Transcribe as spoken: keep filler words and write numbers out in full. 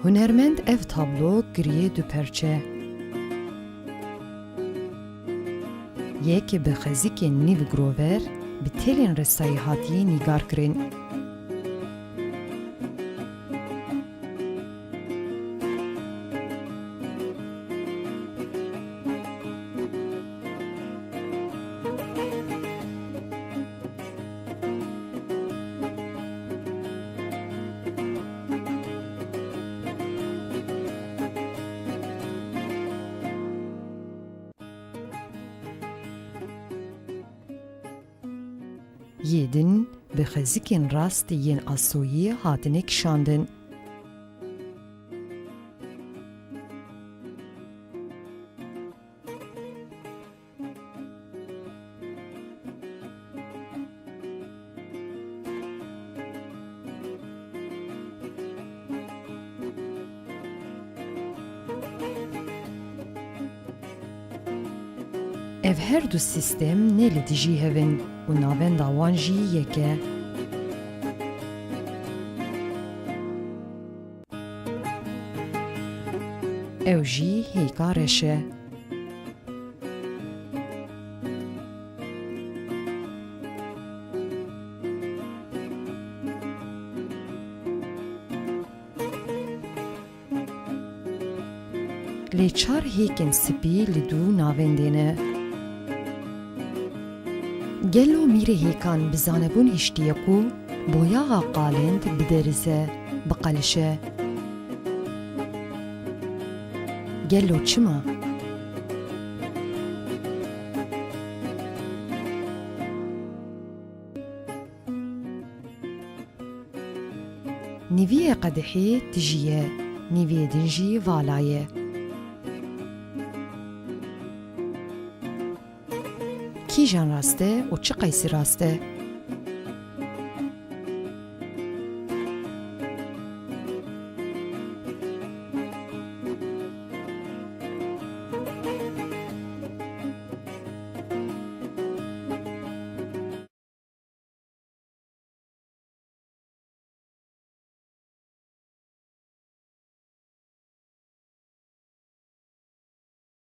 Hunermend ev tablo kiriye du perçe. Yek bi xezikên nîv girover, bi telên resayî hatiye nîgar kirin. Yê din bi xezikên rast yên asoyî hatine kişandin. Ev her du sîstem ne li dijî hev in û navenda wan jî yek e. Ew jî hêka reş e. Lê çar hêkên spî li dû navendê ne. Gelo mîrê hêkan bi zanebûn hiştiye ku boyaxa qalind biderize, biqelişe? Gelo çima? Nîviyê qedihê tijî ye, nîviyê din jî vala ye. Kîjan rast e û çi qeysî rast e?